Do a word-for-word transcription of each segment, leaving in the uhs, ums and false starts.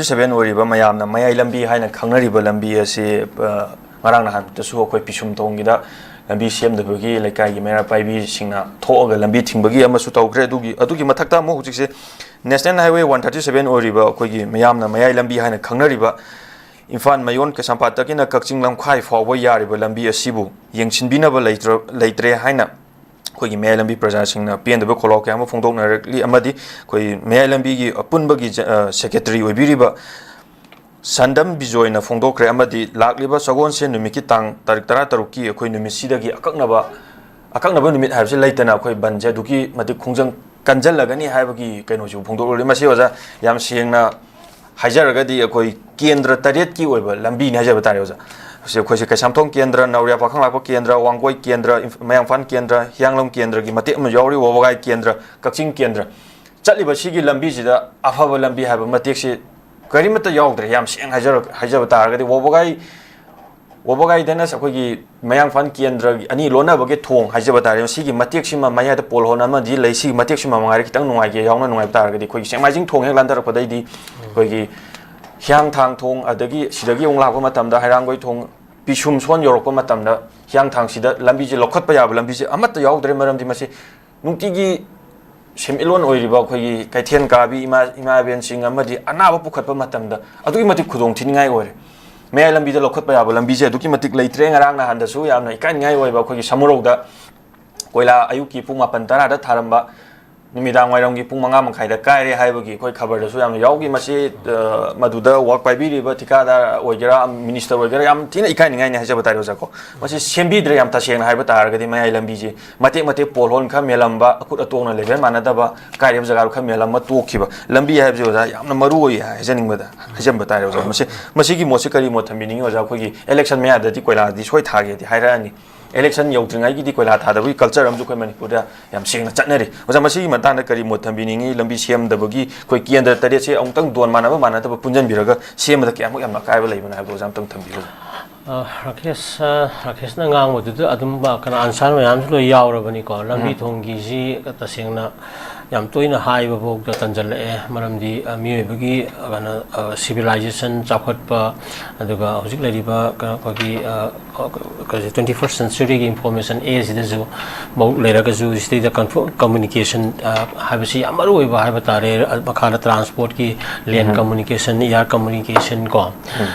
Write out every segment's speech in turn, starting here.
Seven ꯑꯣꯏꯔꯤꯕ ꯃꯌꯥꯝꯅ ꯃꯌꯥꯏ ꯂꯝꯕꯤ ꯍꯥꯏꯅ ꯈꯪꯅꯔꯤꯕ ꯂꯝꯕꯤ ꯑꯁꯤ, ꯑ, ꯉꯔꯥꯡ ꯅꯍꯥꯟꯇꯁꯨ ꯑꯩꯈꯣꯏ ꯄꯤꯁꯨꯝ ꯊꯣꯡꯒꯤꯗ ꯂꯝꯕꯤ ꯁꯦꯝꯗꯕꯒꯤ ꯂꯩꯀꯥꯏꯒꯤ ꯃꯩꯔꯥ ꯄꯥꯏꯕꯤꯁꯤꯡꯅ ꯊꯣꯛꯑꯒ ꯂꯝꯕꯤ ꯊꯤꯡꯕꯒꯤ ꯑꯃꯁꯨ ꯇꯧꯈ꯭ꯔꯦ꯫ ꯑꯗꯨꯒꯤ, ꯑꯗꯨꯒꯤ ꯃꯊꯛꯇ ꯑꯃꯨꯛ ꯍꯧꯖꯤꯛꯁꯦ National Highway one thirty seven ꯑꯣꯏꯔꯤꯕ ꯑꯩꯈꯣꯏꯒꯤ ꯃꯌꯥꯝꯅ ꯃꯌꯥꯏ ꯂꯝꯕꯤ ꯍꯥꯏꯅ ꯈꯪꯅꯔꯤꯕ ꯏꯝꯐꯥꯜ ꯃꯌꯣꯟ ꯀꯩꯁꯥꯝꯄꯥꯠꯇꯒꯤꯅ ꯀꯛꯆꯤꯡ ꯂꯝꯈꯥꯏ ꯐꯥꯎꯕ ꯌꯥꯔꯤꯕ ꯂꯝꯕꯤ ꯑꯁꯤꯕꯨ ꯌꯦꯡꯁꯤꯟꯕꯤꯅꯕ ꯂꯩꯇ꯭ꯔ-, ꯂꯩꯇ꯭ꯔꯦ ꯍꯥꯏꯅ ꯑꯩꯈꯣꯏꯒꯤ ꯃꯌꯥꯏ ꯂꯝꯕꯤ ꯄ꯭ꯔꯖꯥꯁꯤꯡꯅ ꯄꯦꯟꯗꯕ ꯈꯣꯜꯂꯥꯎ ꯀꯌꯥ ꯑꯃ ꯐꯣꯡꯗꯣꯛꯅꯔꯛꯂꯤ꯫ ꯑꯃꯗꯤ ꯑꯩꯈꯣꯏ ꯃꯌꯥꯏ ꯂꯝꯕꯤꯒꯤ ꯑꯄꯨꯟꯕꯒꯤ ꯖ-, ꯑ, ꯁꯦꯀ꯭ꯔꯦꯇꯔꯤ ꯑꯣꯏꯕꯤꯔꯤꯕ ꯁꯟꯗꯝ ꯕꯤꯖꯣꯏꯅ ꯐꯣꯡꯗꯣꯛꯈ꯭ꯔꯦ꯫ ꯑꯃꯗꯤ ꯂꯥꯛꯂꯤꯕ ꯁꯒꯣꯜꯁꯦꯟ ꯅꯨꯃꯤꯠꯀꯤ ꯇꯥꯡ ꯇꯥꯔꯤꯛ ꯇꯔꯥ ꯇꯔꯨꯛꯀꯤ ꯑꯩꯈꯣꯏ ꯅꯨꯃꯤꯠꯁꯤꯗꯒꯤ ꯑꯀꯛꯅꯕ, ꯑꯀꯛꯅꯕ ꯅꯨꯃꯤꯠ ꯍꯥꯏꯕꯁꯤ ꯂꯩꯇꯅ ꯑꯩꯈꯣꯏ ꯕꯟꯁꯦ ꯑꯗꯨꯛꯀꯤ ꯃꯇꯤꯛ ꯈꯣꯡꯖꯪ ꯀꯟꯖꯜꯂꯒꯅꯤ ꯍꯥꯏꯕꯒꯤ ꯀꯩꯅꯣꯁꯨ ꯐꯣꯡꯗꯣꯛꯂꯤ꯫ ꯃꯁꯤ ꯑꯣꯖꯥ, ꯌꯥꯝ ꯁꯦꯡꯅ ꯍꯥꯏꯖꯔꯒꯗꯤ ꯑꯩꯈꯣꯏ ꯀꯦꯟꯗ꯭ꯔ ꯇꯔꯦꯠꯀꯤ ꯑꯣꯏꯕ ꯂꯝꯕꯤꯅꯤ ꯍꯥꯏꯖꯕ ꯇꯥꯔꯦ ꯑꯣꯖꯥ꯫ ꯁꯤ ꯑꯩꯈꯣꯏꯁꯦ ꯀꯩꯁꯥꯝꯊꯣꯡ ꯀꯦꯟꯗ꯭ꯔ, ꯅꯥꯎꯔꯤꯌꯥ ꯄꯥꯈꯪꯂꯥꯛꯄ ꯀꯦꯟꯗ꯭ꯔ, ꯋꯥꯡꯒꯣꯏ ꯀꯦꯟꯗ꯭ꯔ, ꯏꯝꯐ-, ꯃꯌꯥꯡꯐꯥꯟ ꯀꯦꯟꯗ꯭ꯔ, ꯍꯤꯌꯥꯡꯂꯝ ꯀꯦꯟꯗ꯭ꯔꯒꯤ ꯃꯇꯦꯛ ꯑꯃ ꯌꯥꯎꯔꯤ, ꯋꯥꯕꯒꯥꯏ ꯀꯦꯟꯗ꯭ꯔ, ꯀꯛꯆꯤꯡ ꯀꯦꯟꯗ꯭ꯔ꯫ ꯆꯠꯂꯤꯕ ꯁꯤꯒꯤ ꯂꯝꯕꯤꯁꯤꯗ ꯑꯐꯕ ꯂꯝꯕꯤ ꯍꯥꯏꯕ ꯃꯇꯦꯛꯁꯤ ꯀꯔꯤꯃꯠꯇ ꯌꯥꯎꯗ꯭ꯔꯦ꯫ ꯌꯥꯝ ꯁꯦꯡꯅ ꯍꯥꯏꯖꯔ-, ꯍꯥꯏꯖꯕ ꯇꯥꯔꯒꯗꯤ ꯋꯥꯕꯒꯥꯏ, ꯋꯥꯕꯒꯥꯏꯗꯅ ꯑꯩꯈꯣꯏꯒꯤ ꯃꯌꯥꯡꯐꯥꯟ ꯀꯦꯟꯗ꯭ꯔꯒꯤ ꯑꯅꯤ ꯂꯣꯟꯅꯕꯒꯤ ꯊꯣꯡ ꯍꯥꯏꯖꯕ ꯇꯥꯔꯦ, ꯃꯁꯤꯒꯤ ꯃꯇꯦꯛꯁꯤꯃ ꯃꯌꯥꯏꯗ ꯄꯣꯜ ꯍꯣꯜ ꯑꯃꯗꯤ ꯂꯩ꯫ ꯁꯤꯒꯤ ꯃꯇꯦꯛꯁꯤꯃ ꯃꯉꯥꯏꯔꯦ ꯈꯤꯇꯪ ꯅꯨꯡꯉꯥꯏꯒꯦ, ꯌꯥꯎꯅ ꯅꯨꯡꯉꯥꯏꯕ ꯇꯥꯔꯒꯗꯤ꯫ ꯑꯩꯈꯣꯏꯒꯤ ꯆꯦꯡꯃꯥꯏꯖꯤꯡ ꯊꯣꯡ ꯍꯦꯛ ꯂꯥꯟꯊꯔꯛꯄꯗꯩꯗꯤ ꯑꯩꯈꯣꯏꯒꯤ ꯍꯤꯌꯥꯡꯊꯥꯡ ꯊꯣꯡ, ꯑꯗꯒꯤ ꯁꯤꯗꯒꯤ ꯑꯃꯨꯛ ꯂꯥꯛꯄ ꯃꯇꯝꯗ ꯍꯩꯔꯥꯡꯒꯣꯏ ꯊꯣꯡ, ꯄꯤꯁꯨꯝ ꯁꯣꯟ ꯌꯧꯔꯛꯄ ꯃꯇꯝꯗ ꯍꯤꯌꯥꯡꯊꯥꯡꯁꯤꯗ ꯂꯝꯕꯤꯁꯦ ꯂꯧꯈꯠꯄ ꯌꯥꯕ ꯂꯝꯕꯤꯁꯦ ꯑꯃꯠꯇ ꯌꯥꯎꯗ꯭ꯔꯦ꯫ ꯃꯔꯝꯗꯤ ꯃꯁꯤ ꯅꯨꯡꯇꯤꯒꯤ ꯁꯦꯟꯃꯤꯠꯂꯣꯟ ꯑꯣꯏꯔꯤꯕ ꯑꯩꯈꯣꯏꯒꯤ ꯀꯩꯊꯦꯜ ꯀꯥꯕꯤ ꯏꯃꯥ, ꯏꯃꯥ ꯏꯕꯦꯟꯁꯤꯡ ꯑꯃꯗꯤ ꯑꯅꯥꯕ ꯄꯨꯈꯠꯄ ꯃꯇꯝꯗ ꯑꯗꯨꯛꯀꯤ ꯃꯇꯤꯛ ꯈꯨꯗꯣꯡ ꯊꯤꯅꯤꯡꯉꯥꯏ ꯑꯣꯏꯔꯦ꯫ ꯃꯌꯥꯏ ꯂꯝꯕꯤꯗ ꯂꯧꯈꯠꯄ ꯌꯥꯕ ꯂꯝꯕꯤꯁꯦ ꯑꯗꯨꯛꯀꯤ ꯃꯇꯤꯛ ꯂꯩꯇ꯭ꯔꯦ꯫ ꯉꯔꯥꯡ ꯅꯍꯥꯟꯗꯁꯨ ꯌꯥꯝꯅ ꯏꯀꯥꯏꯅꯤꯡꯉꯥꯏ ꯑꯣꯏꯕ ꯑꯩꯈꯣꯏꯒꯤ ꯁꯃꯨꯔꯧꯗ ꯀꯣꯏꯂꯥ ꯑꯌꯨꯛꯀꯤ ꯄꯨꯡ ꯃꯥꯄꯟ ꯇꯔꯥꯗ ꯊꯥꯔꯝꯕ ꯅꯨꯃꯤꯗꯥꯡ ꯋꯥꯏꯔꯝꯒꯤ ꯄꯨꯡ ꯃꯉꯥ ꯃꯈꯥꯏꯗ ꯀꯥꯏꯔꯦ ꯍꯥꯏꯕꯒꯤ ꯑꯩꯈꯣꯏ ꯈꯕꯔꯗꯁꯨ ꯌꯥꯝꯅ ꯌꯥꯎꯈꯤ꯫ ꯃꯁꯤ, ꯑ, ꯃꯗꯨꯗ ꯋꯥꯛ ꯄꯥꯏꯕꯤꯔꯤꯕ ꯊꯤꯀꯥꯗꯥꯔ ꯑꯣꯏꯒꯦꯔꯥ, ꯃꯤꯅꯤꯁꯇꯔ ꯑꯣꯏꯒꯦꯔꯥ, ꯌꯥꯝ ꯊꯤꯅ ꯏꯀꯥꯏꯅꯤꯡꯉꯥꯏꯅꯤ ꯍꯥꯏꯖꯕ ꯇꯥꯔꯦ ꯑꯣꯖꯥꯀꯣ꯫ ꯃꯁꯤ ꯁꯦꯝꯕꯤꯗ꯭ꯔꯦ꯫ ꯌꯥꯝ ꯇꯁꯦꯡꯅ ꯍꯥꯏꯕ ꯇꯥꯔꯒꯗꯤ ꯃꯌꯥꯏ ꯂꯝꯕꯤꯁꯤ ꯃꯇꯦꯛ ꯃꯇꯦꯛ ꯄꯣꯜ ꯍꯣꯜ ꯈꯔ ꯃꯦꯜꯂꯝꯕ, ꯑꯀꯨꯠ ꯑꯇꯣꯡꯅ ꯂꯦꯚꯦꯜ ꯃꯥꯟꯅꯗꯕ, ꯀꯥꯏꯔꯤꯕ ꯖꯒꯥꯗꯨ ꯈꯔ ꯃꯦꯜꯂꯝꯕ ꯇꯣꯛꯈꯤꯕ꯫ ꯂꯝꯕꯤ ꯍꯥꯏꯕꯁꯤ ꯑꯣꯖꯥ ꯌꯥꯝꯅ ꯃꯔꯨ ꯑꯣꯏ ꯍꯥꯏꯖꯅꯤꯡꯕꯗ, ꯍꯥꯏꯖꯟꯕ ꯇꯥꯔꯦ ꯑꯣꯖꯥ꯫ ꯃꯁꯤ, ꯃꯁꯤꯒꯤ ꯃꯣꯠꯁꯤ ꯀꯔꯤ ꯃꯣꯠ ꯊꯝꯕꯤꯅꯤꯡꯉꯤ ꯑꯣꯖꯥ? ꯑꯩꯈꯣꯏꯒꯤ ꯏꯂꯦꯛꯁꯟ ꯃꯌꯥꯗꯗꯤ ꯀꯣꯏꯂꯥꯗꯤ ꯁꯣꯏ ꯊꯥꯒꯦꯗꯤ ꯍꯥꯏꯔꯛꯑꯅꯤ꯫ ꯏꯂꯦꯛꯁꯟ ꯌꯧꯗ꯭ꯔꯤꯉꯩꯒꯤꯗꯤ ꯀꯣꯏꯂꯥ ꯊꯥꯗꯕꯒꯤ ꯀꯜꯆꯔ ꯑꯃꯁꯨ ꯑꯩꯈꯣꯏ ꯃꯅꯤꯄꯨꯔꯗ ꯌꯥꯝ ꯁꯦꯡꯅ ꯆꯠꯅꯔꯤ꯫ ꯑꯣꯖꯥ, ꯃꯁꯤꯒꯤ ꯃꯇꯥꯡꯗ ꯀꯔꯤ ꯃꯣꯠ ꯊꯝꯕꯤꯅꯤꯡꯉꯤ? ꯂꯝꯕꯤ ꯁꯦꯝꯗꯕꯒꯤ ꯑꯩꯈꯣꯏ ꯀꯦꯟꯗ꯭ꯔ ꯇꯔꯦꯠꯁꯦ ꯑꯃꯨꯛꯇꯪ ꯗꯣꯟ ꯃꯥꯟꯅꯕ ꯃꯥꯟꯅꯗꯕ ꯄꯨꯟꯁꯤꯟꯕꯤꯔꯒ ꯁꯦꯝꯕꯗ ꯀꯌꯥꯃꯨꯛ ꯌꯥꯝꯅ ꯑꯀꯥꯏꯕ ꯂꯩꯕꯅ ꯍꯥꯏꯕꯗꯣ ꯑꯣꯖꯥ ꯑꯃꯨꯛꯇꯪ ꯊꯝꯕꯤꯌꯨ꯫ ꯑ, ꯔꯥꯀꯦꯁ, ꯑ, ꯔꯥꯀꯦꯁꯅ ꯉꯥꯡꯕꯗꯨꯗ ꯑꯗꯨꯝ, ꯑ, ꯀꯩꯅꯣ, ꯑꯟꯁꯥꯔ ꯃꯌꯥꯝꯁꯨ ꯂꯣꯏ ꯌꯥꯎꯔꯕꯅꯤꯀꯣ꯫ ꯂꯝꯕꯤ ꯎꯝ꯫ ꯊꯣꯡꯒꯤꯁꯤ ꯇꯁꯦꯡꯅ ꯌꯥꯝ ꯇꯣꯏꯅ ꯍꯥꯏꯕ ꯐꯥꯎꯗ ꯇꯟꯖꯜꯂꯛꯑꯦ꯫ ꯃꯔꯝꯗꯤ, ꯑ, ꯃꯤꯑꯣꯏꯕꯒꯤ, ꯑ, ꯀꯩꯅꯣ, ꯑ, civilization ꯆꯥꯎꯈꯠꯄ, ꯑꯗꯨꯒ ꯍꯧꯖꯤꯛ ꯂꯩꯔꯤꯕ ꯀꯩꯅꯣ, ꯑꯩꯈꯣꯏꯒꯤ, ꯑ, ꯑ, ꯀ-, twenty first centuryꯒꯤ information age ꯁꯤꯗꯁꯨ ꯃꯧ ꯂꯩꯔꯒꯁꯨ, ꯁꯤꯗꯩꯗ ꯀꯟꯐꯣ-, communication, ꯑ, ꯍꯥꯏꯕꯁꯤ ꯌꯥꯝ ꯃꯔꯨ ꯑꯣꯏꯕ ꯍꯥꯏꯕ ꯇꯥꯔꯦ꯫ ꯑ, ꯃꯈꯥꯗ transportꯀꯤ, land communication, air communication ꯀꯣ,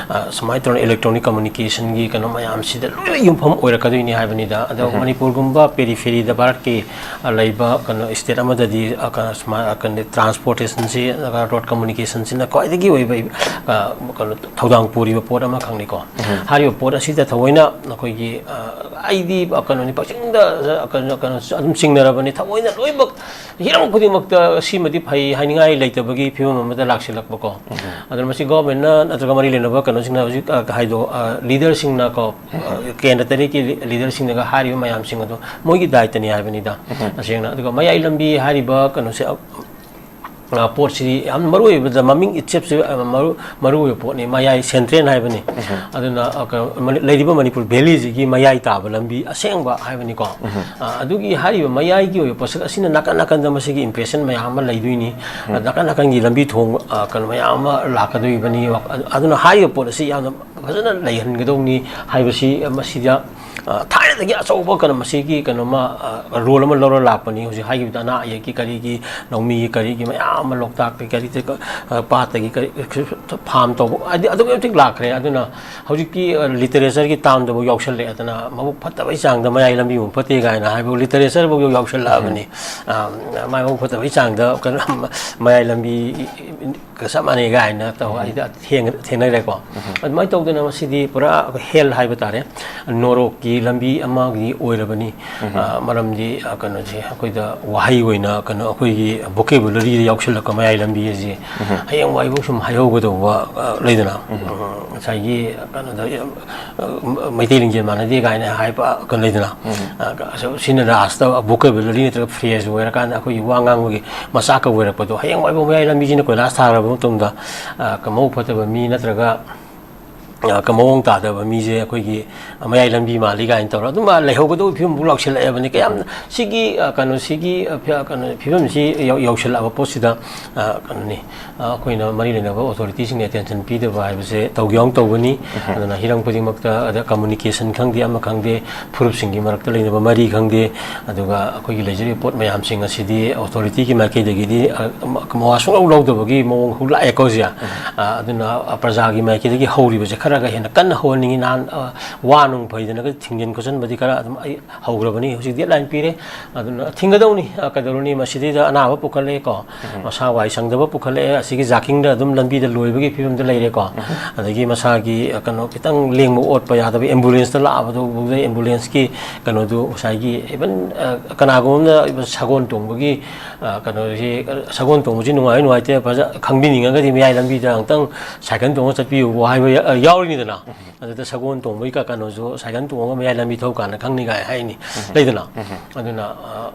ꯑ, ꯁꯨꯃꯥꯏꯅ ꯇꯧꯔꯒ electronic communicationꯒꯤ ꯀꯩꯅꯣ ꯃꯌꯥꯝꯁꯤꯗ ꯂꯣꯏꯅ ꯌꯨꯝꯐꯝ ꯑꯣꯏꯔꯛꯀꯗꯣꯏꯅꯤ ꯍꯥꯏꯕꯅꯤꯗ꯫ ꯑꯗꯣ ꯃꯅꯤꯄꯨꯔꯒꯨꯝꯕ peripheryꯗ, ꯚꯥꯔꯠꯀꯤ ꯑ, ꯂꯩꯕ ꯀꯩꯅꯣ state ꯑꯃꯗꯗꯤ, ꯑ, ꯀ-, ꯁꯨꯃꯥꯏ-, ꯑ, ꯀꯩꯅꯣ, transportationꯁꯤ, ꯑ, road communicationꯁꯤꯅ ꯈ꯭ꯋꯥꯏꯗꯒꯤ ꯑꯣꯏꯕ, ꯑ, ꯀꯩꯅꯣ, ꯊꯧꯗꯥꯡ ꯄꯨꯔꯤꯕ ꯄꯣꯠ ꯑꯃꯈꯛꯅꯤꯀꯣ꯫ ꯍꯥꯏꯔꯤꯕ ꯄꯣꯠ ꯑꯁꯤꯗ ꯊꯑꯣꯏꯅ ꯑꯩꯈꯣꯏꯒꯤ, ꯑ, ꯑꯩꯗꯤ, ꯑ, ꯀꯩꯅꯣꯅꯤ, ꯄꯪꯆꯤꯡꯗ, ꯑ, ꯀꯩꯅꯣ, ꯀꯩꯅꯣ, ꯑꯗꯨꯝ ꯆꯤꯡꯅꯔꯕꯅꯤ꯫ ꯊꯑꯣꯏꯅ ꯂꯣꯏꯅꯃꯛ ꯍꯤꯔꯝ ꯈꯨꯗꯤꯡꯃꯛꯇ ꯁꯤꯃꯗꯤ ꯐꯩ ꯍꯥꯏꯅꯤꯡꯉꯥꯏ ꯂꯩꯇꯕꯒꯤ ꯐꯤꯕꯝ ꯑꯃꯗ ꯂꯥꯛꯁꯤꯜꯂꯛꯄꯀꯣ꯫ ꯑꯗꯨꯅ ꯃꯁꯤ governmentꯅ ꯅꯠꯇ꯭ꯔꯒ ꯃꯔꯤ ꯂꯩꯅꯕ ꯀꯩꯅꯣꯁꯤꯡꯅ ꯍꯧꯖꯤꯛ, ꯑ, ꯍꯥꯏꯗꯣ, ꯑ, leaderꯁꯤꯡꯅꯀꯣ, ꯑ, ꯀꯦꯟꯗ꯭ꯔ ꯇꯔꯦꯠꯀꯤ leaderꯁꯤꯡꯅꯒ ꯍꯥꯏꯔꯤꯕ ꯃꯌꯥꯝꯁꯤꯡ ꯑꯗꯣ ꯃꯣꯏꯒꯤ ꯗꯥꯏꯇꯅꯤ ꯍꯥꯏꯕꯅꯤꯗ, ꯇꯁꯦꯡꯅ꯫ ꯑꯗꯨꯒ ꯃꯌꯥꯏ ꯂꯝꯕꯤ ꯍꯥꯏꯔꯤꯕ ꯀꯩꯅꯣꯁꯦ, ꯑ, ꯑ, ꯄꯣꯠꯁꯤꯗꯤ ꯌꯥꯝ ꯃꯔꯨ ꯑꯣꯏꯕꯗ, ꯃꯃꯤꯡ ꯏꯠꯁꯦꯞꯁꯦ, ꯑ, ꯃꯔꯨ, ꯃꯔꯨ ꯑꯣꯏꯕ ꯄꯣꯠꯅꯤ, ꯃꯌꯥꯏ central ꯍꯥꯏꯕꯅꯤ꯫ ꯑꯗꯨꯅ, ꯑ, ꯀꯩꯅꯣ, ꯃꯅꯤ-, ꯂꯩꯔꯤꯕ ꯃꯅꯤꯄꯨꯔ valleyꯁꯤꯒꯤ ꯃꯌꯥꯏ ꯇꯥꯕ ꯂꯝꯕꯤ ꯑꯁꯦꯡꯕ ꯍꯥꯏꯕꯅꯤꯀꯣ꯫ ꯑ, ꯑꯗꯨꯒꯤ ꯍꯥꯏꯔꯤꯕ ꯃꯌꯥꯏꯒꯤ ꯑꯣꯏꯕ ꯄꯣꯠꯁꯛ ꯑꯁꯤꯅ ꯅꯥꯀꯟ ꯅꯥꯀꯟꯗ ꯃꯁꯤꯒꯤ impression ꯃꯌꯥꯝ ꯑꯃ ꯂꯩꯗꯣꯏꯅꯤ꯫ ꯑ, ꯅꯥꯀꯟ ꯅꯥꯀꯟꯒꯤ ꯂꯝꯕꯤ ꯊꯣꯡ, ꯑ, ꯀꯩꯅꯣ, ꯃꯌꯥꯝ ꯑꯃ ꯂꯥꯛꯀꯗꯣꯔꯤꯕꯅꯤ꯫ ꯑ-, ꯑꯗꯨꯅ ꯍꯥꯏꯔꯤꯕ ꯄꯣꯠ ꯑꯁꯤ ꯌꯥꯝꯅ ꯐꯖꯅ ꯂꯩꯍꯟꯒꯗꯧꯅꯤ ꯍꯥꯏꯕꯁꯤ, ꯑ, ꯃꯁꯤꯗ, ꯑ, ꯊꯥꯏꯅꯗꯒꯤ ꯑꯆꯧꯕ ꯀꯩꯅꯣ, ꯃꯁꯤꯒꯤ ꯀꯩꯅꯣꯃ, ꯑ, role ꯑꯃ ꯂꯧꯔ ꯂꯥꯛꯄꯅꯤ꯫ ꯍꯧꯖꯤꯛ ꯍꯥꯏꯈꯤꯕꯗ ꯑꯅꯥ ꯑꯌꯦꯛꯀꯤ ꯀꯔꯤꯒꯤ, ꯂꯧꯃꯤꯒꯤ ꯀꯔꯤꯒꯤ ꯃꯌꯥꯝ ꯑꯃ, ꯂꯣꯛꯇꯥꯛꯇꯒꯤ ꯀꯔꯤꯗꯒꯤ, ꯑ, ꯄꯥꯠꯇꯒꯤ ꯀꯔꯤ, farm ꯇꯧꯕ, ꯍꯥꯏꯗꯤ ꯑꯗꯨꯛꯀꯤ ꯃꯇꯤꯛ ꯂꯥꯛꯈ꯭ꯔꯦ꯫ ꯑꯗꯨꯅ ꯍꯧꯖꯤꯛꯇꯤ, ꯑ, literature ꯒꯤ term ꯗꯐꯥꯎ ꯌꯥꯎꯁꯜꯂꯛꯑꯦꯗꯅ, ꯃꯕꯨꯛ ꯐꯠꯇꯕꯩ ꯆꯥꯡꯗ ꯃꯌꯥꯏ ꯂꯝꯕꯤ ꯃꯕꯨꯛ ꯐꯠꯇꯦ ꯀꯥꯏꯅ ꯍꯥꯏꯕ literature ꯐꯥꯎ ꯌꯥꯎꯁꯜꯂꯛꯑꯕꯅꯤ꯫ ꯑ, ꯃꯥꯏ ꯃꯕꯨꯛ ꯐꯠꯇꯕꯩ ꯆꯥꯡꯗ ꯀꯩꯅꯣ, ꯃꯌꯥꯏ ꯂꯝꯕꯤ ꯒ ꯆꯞ ꯃꯥꯟꯅꯩ ꯀꯥꯏꯅ ꯇꯧ, ꯑꯩꯗꯤ ꯊꯦꯡ-, ꯊꯦꯡꯅꯔꯦꯀꯣ꯫ ꯑꯗꯨꯃꯥꯏꯅ ꯇꯧꯗꯅ ꯃꯁꯤꯗꯤ ꯄꯨꯔꯥ ꯑꯩꯈꯣꯏ hell ꯍꯥꯏꯕ ꯇꯥꯔꯦ, ꯅꯣꯔꯣꯛꯀꯤ ꯂꯝꯕꯤ ꯑꯃꯗꯤ ꯑꯣꯏꯔꯕꯅꯤ꯫ ꯑ, ꯃꯔꯝꯗꯤ, ꯑ, ꯀꯩꯅꯣꯁꯦ, ꯑꯩꯈꯣꯏꯗ ꯋꯥꯍꯩ ꯑꯣꯏꯅ ꯀꯩꯅꯣ, ꯑꯩꯈꯣꯏꯒꯤ vocabulary ꯗ ꯌꯥꯎꯁꯜꯂꯛꯄ ꯃꯌꯥꯏ ꯂꯝꯕꯤ ꯑꯁꯤ ꯍꯌꯦꯡꯋꯥꯏꯐꯥꯎ ꯁꯨꯝ ꯍꯥꯏꯍꯧꯒꯗꯧꯕ, ꯑ, ꯂꯩꯗꯅ, ꯎꯝ, ꯉꯁꯥꯏꯒꯤ ꯀꯩꯅꯣꯗ, ꯑ, ꯃꯩꯇꯩ ꯂꯤꯡꯖꯦꯜ ꯃꯥꯟꯅꯗꯦ ꯀꯥꯏꯅ ꯍꯥꯏꯕ ꯀꯩꯅꯣ ꯂꯩꯗꯅ, ꯑ, ꯑꯁ, ꯁꯤꯅ last ꯇ vocabulary ꯅꯠꯇ꯭ꯔꯒ phrase ꯑꯣꯏꯔꯀꯥꯟꯗ ꯑꯩꯈꯣꯏꯒꯤ ꯋꯥ ꯉꯥꯡꯕꯒꯤ ꯃꯆꯥꯛꯀ ꯑꯣꯏꯔꯛꯄꯗꯣ, ꯍꯌꯦꯡꯋꯥꯏꯐꯥꯎ ꯃꯌꯥꯏ ꯂꯝꯕꯤꯁꯤꯅ ꯀꯣꯏꯂꯥꯁ ꯊꯥꯈ꯭ꯔꯕ ꯃꯇꯨꯡꯗ, ꯑ, ꯃꯕꯨꯛ ꯐꯠꯇꯕ ꯃꯤ ꯅꯠꯇ꯭ꯔꯒ ꯑ, ꯀ-, ꯃꯑꯣꯡ ꯇꯥꯗꯕ ꯃꯤꯁꯦ ꯑꯩꯈꯣꯏꯒꯤ, ꯑ, ꯃꯌꯥꯏ ꯂꯝꯕꯤ ꯃꯥꯜꯂꯤ ꯀꯥꯏꯅ ꯇꯧꯔ ꯑꯗꯨꯝ, ꯑ, ꯂꯩꯍꯧꯒꯗꯧꯕ ꯐꯤꯕꯝꯕꯨ ꯂꯥꯎꯁꯤꯜꯂꯛꯑꯦꯕꯅꯤ꯫ ꯀꯌꯥꯝ ꯁꯤꯒꯤ, ꯑ, ꯀꯩꯅꯣ, ꯁꯤꯒꯤ, ꯑ, ꯐꯤ-, ꯑ, ꯀꯩꯅꯣ, ꯐꯤꯕꯝꯁꯤ ꯌꯧ-, ꯌꯧꯁꯤꯜꯂꯛꯑꯕ ꯄꯣꯠꯁꯤꯗ, ꯑ, ꯀꯩꯅꯣꯅꯤ, ꯑ, ꯑꯩꯈꯣꯏꯅ ꯃꯔꯤ ꯂꯩꯅꯕ ꯑꯣꯊꯣꯔꯤꯇꯤꯁꯤꯡꯅ ꯑꯦꯇꯦꯟꯁꯟ ꯄꯤꯗꯕ ꯍꯥꯏꯕꯁꯦ ꯇꯧꯒꯦ ꯌꯥꯎꯅ ꯇꯧꯕꯅꯤ꯫ ꯑꯗꯨꯅ ꯍꯤꯔꯝ ꯈꯨꯗꯤꯡꯃꯛꯇ, ꯑꯗ ꯀꯝꯃꯨꯅꯤꯀꯦꯁꯟ ꯈꯪꯗꯦ, ꯑꯃ ꯈꯪꯗꯦ, ꯐꯨꯔꯨꯞꯁꯤꯡꯒꯤ ꯃꯔꯛꯇ ꯂꯩꯅꯕ ꯃꯔꯤ ꯈꯪꯗꯦ, ꯑꯗꯨꯒ ꯑꯩꯈꯣꯏꯒꯤ ꯂꯩꯖꯔꯤꯕ ꯄꯣꯠ ꯃꯌꯥꯝꯁꯤꯡ ꯑꯁꯤꯗꯤ ꯑꯣꯊꯣꯔꯤꯇꯤꯒꯤ ꯃꯥꯏꯀꯩꯗꯒꯤꯗꯤ, ꯑ, ꯃ-, ꯃꯋꯥ ꯁꯨꯡꯂꯧ ꯂꯧꯗꯕꯒꯤ ꯃꯑꯣꯡ ꯍꯧ ꯂꯥꯛꯑꯦꯀꯣ ꯍꯧꯖꯤꯛ꯫ ꯑ, ꯑꯗꯨꯅ, ꯑ, ꯄ꯭ꯔꯖꯥꯒꯤ ꯃꯥꯏꯀꯩꯗꯒꯤ ꯍꯧꯔꯤꯕꯁꯦ ꯈꯔꯒ ꯍꯦꯟꯅ ꯀꯟꯅ ꯍꯧꯍꯟꯅꯤꯡꯉꯤ꯫ ꯅꯍꯥꯟ, ꯑ, ꯋꯥ ꯅꯨꯡ ꯐꯩꯗꯅꯒ ꯊꯤꯡꯖꯤꯟ ꯈꯣꯠꯆꯤꯟꯕꯗꯤ ꯈꯔ ꯑꯗꯨꯝ ꯑꯩ ꯍꯧꯈ꯭ꯔꯕꯅꯤ꯫ ꯍꯧꯖꯤꯛ ꯗꯦꯠꯂꯥꯏꯟ ꯄꯤꯔꯦ꯫ ꯑꯗꯨꯅ ꯊꯤꯡꯒꯗꯧꯅꯤ꯫ ꯑ, ꯀꯩꯗꯧꯔꯨꯅꯤ? ꯃꯁꯤꯗꯩꯗ ꯑꯅꯥꯕ ꯄꯨꯈꯠꯂꯛꯑꯦꯀꯣ꯫ ꯃꯁꯥ ꯋꯥꯏ ꯁꯪꯗꯕ ꯄꯨꯈꯠꯂꯛꯑꯦ꯫ ꯑꯁꯤꯒꯤ ꯖꯥꯀꯤꯡꯗ ꯑꯗꯨꯝ ꯂꯝꯕꯤꯗ ꯂꯣꯏꯕꯒꯤ ꯐꯤꯕꯝꯗ ꯂꯩꯔꯦꯀꯣ꯫ ꯑꯗꯒꯤ ꯃꯁꯥꯒꯤ, ꯑ, ꯀꯩꯅꯣ ꯈꯤꯇꯪ ꯂꯦꯡꯕ ꯑꯣꯠꯄ ꯌꯥꯗꯕ ꯑꯦꯝꯕꯨꯂꯦꯟꯁꯇ ꯂꯥꯛꯑꯕꯗꯨ ꯐꯥꯎꯗ ꯑꯦꯝꯕꯨꯂꯦꯟꯁꯀꯤ ꯀꯩꯅꯣꯗꯨ ꯉꯁꯥꯏꯒꯤ ꯏꯚꯟ, ꯑ, ꯀꯅꯥꯒꯨꯝꯕ ꯑꯃꯅ ꯏꯚꯟ ꯁꯒꯣꯜ ꯇꯣꯡꯕꯒꯤ, ꯑ, ꯀꯩꯅꯣꯁꯤ, ꯁꯒꯣꯜ ꯇꯣꯡꯕꯁꯤ ꯅꯨꯡꯉꯥꯏ ꯅꯨꯡꯉꯥꯏꯇꯦ ꯐꯖ ꯈꯪꯕꯤꯅꯤꯡꯉꯒꯗꯤ ꯃꯌꯥꯏ ꯂꯝꯕꯤꯗ ꯑꯃꯨꯛꯇꯪ ꯁꯥꯏꯀꯜ ꯇꯣꯡꯉ ꯆꯠꯄꯤꯌꯨ ꯍꯥꯏꯕ ꯌꯥ-, ꯑ, ꯌꯥꯎꯔꯤꯅꯤꯗꯅ꯫ ꯑꯗꯨꯗ ꯁꯒꯣꯜ ꯇꯣꯡꯕꯒꯤ ꯀ-, ꯀꯩꯅꯣꯁꯨ ꯁꯥꯏꯀꯜ ꯇꯣꯡꯉꯒ ꯃꯌꯥꯏ ꯂꯝꯕꯤ ꯊꯧ ꯀꯥꯟꯗ ꯈꯪꯅꯤ ꯀꯥꯏ ꯍꯥꯏꯅꯤ꯫ ꯂꯩꯗꯅ? ꯑꯗꯨꯅ, ꯑ,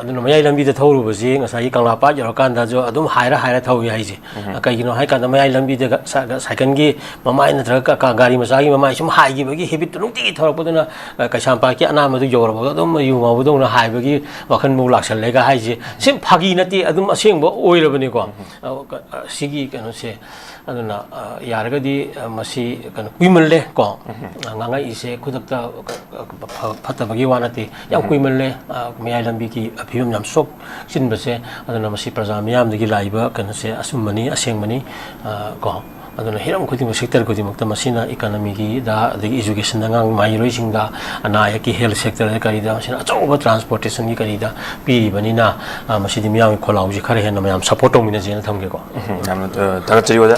ꯑꯗꯨꯅ ꯃꯌꯥꯏ ꯂꯝꯕꯤꯗ ꯊꯧꯔꯨꯕꯁꯤ ꯉꯁꯥꯏꯒꯤ ꯀꯪꯂꯥ ꯄꯥꯠ ꯌꯧꯔꯀꯥꯟꯗꯁꯨ ꯑꯗꯨꯝ ꯍꯥꯏꯔ ꯍꯥꯏꯔ ꯊꯧꯏ ꯍꯥꯏꯁꯦ꯫ ꯀꯩꯒꯤꯅꯣ ꯍꯥꯏꯀꯥꯟꯗ ꯃꯌꯥꯏ ꯂꯝꯕꯤꯗ ꯁꯥ-, ꯁꯥꯏꯀꯜꯒꯤ ꯃꯃꯥꯏ ꯅꯠꯇ꯭ꯔꯒ ꯀ-, ꯀ-, ꯒꯥꯔꯤ ꯃꯆꯥꯒꯤ ꯃꯃꯥꯏ ꯁꯨꯝ ꯍꯥꯏꯈꯤꯕꯒꯤ ꯍꯦꯕꯤꯠꯇꯨ ꯅꯨꯡꯇꯤꯒꯤ ꯊꯧꯔꯛꯄꯗꯨꯅ, ꯑ, ꯀꯩꯁꯥꯝꯄꯥꯠꯀꯤ ꯑꯅꯥꯃꯗꯨ ꯌꯧꯔꯕꯒ ꯑꯗꯨꯝ ꯌꯨ ꯉꯥꯎꯕꯗꯧꯅ ꯍꯥꯏꯕꯒꯤ ꯋꯥꯈꯜꯐꯥꯎ ꯂꯥꯛꯁꯜꯂꯦꯒ ꯍꯥꯏꯁꯦ꯫ ꯁꯤ ꯐꯥꯒꯤ ꯅꯠꯇꯦ, ꯑꯗꯨꯝ ꯑꯁꯦꯡꯕ ꯑꯣꯏꯔꯕꯅꯤꯀꯣ꯫ ꯑ, ꯀ-, ꯑ, ꯁꯤꯒꯤ ꯀꯩꯅꯣꯁꯦ꯫ ꯑꯗꯨꯅ, ꯑ, ꯌꯥꯔꯒꯗꯤ, ꯑ, ꯃꯁꯤ ꯀꯩꯅꯣ ꯀꯨꯏꯃꯜꯂꯦ ꯀꯣ꯫ ꯑ, ꯉꯥꯡꯉꯛꯏꯁꯦ ꯈꯨꯗꯛꯇ, ꯑ, ꯐ-, ꯐꯠꯇꯕꯒꯤ ꯋꯥ ꯅꯠꯇꯦ꯫ ꯌꯥꯝ ꯀꯨꯏꯃꯜꯂꯦ꯫ ꯑ, ꯃꯌꯥꯏ ꯂꯝꯕꯤꯒꯤ ꯐꯤꯕꯝ ꯌꯥꯝ ꯁꯣꯛꯆꯤꯟꯕꯁꯦ꯫ ꯑꯗꯨꯅ ꯃꯁꯤ ꯄ꯭ꯔꯖꯥ ꯃꯤꯌꯥꯝꯗꯒꯤ ꯂꯥꯛꯏꯕ ꯀꯩꯅꯣꯁꯦ ꯑꯆꯨꯝꯕꯅꯤ, ꯑꯁꯦꯡꯕꯅꯤ꯫ ꯑ, ꯀꯣ꯫ ꯑꯗꯨꯅ ꯍꯤꯔꯝ ꯈꯨꯗꯤꯡꯃꯛ, ꯁꯦꯛꯇꯔ ꯈꯨꯗꯤꯡꯃꯛꯇ ꯃꯁꯤꯅ ꯏꯀꯅꯃꯤꯒꯤꯗ, ꯑꯗꯒꯤ ꯏꯖꯨꯀꯦꯁꯟꯗ ꯑꯉꯥꯡ ꯃꯍꯩꯔꯣꯏꯁꯤꯡꯗ, ꯑꯅꯥ ꯑꯌꯦꯛꯀꯤ ꯍꯦꯜꯊ ꯁꯦꯛꯇꯔꯗ ꯀꯔꯤꯗ ꯃꯁꯤꯅ ꯑꯆꯧꯕ ꯇ꯭ꯔꯥꯟꯁꯄꯣꯔꯇꯦꯁꯟꯒꯤ ꯀꯔꯤꯗ ꯄꯤꯔꯤꯕꯅꯤꯅ, ꯑ, ꯃꯁꯤꯗꯤ ꯃꯤꯌꯥꯝꯒꯤ ꯈꯣꯜꯂꯥꯎꯁꯤ ꯈꯔ ꯍꯦꯟꯅ ꯃꯌꯥꯝ ꯁꯄꯣꯔꯠ ꯇꯧꯃꯤꯟꯅꯁꯦꯅ ꯊꯝꯒꯦꯀꯣ꯫ ꯎꯝ, ꯌꯥꯝꯅ, ꯑ, ꯊꯥꯒꯠꯆꯔꯤ ꯑꯣꯖꯥ꯫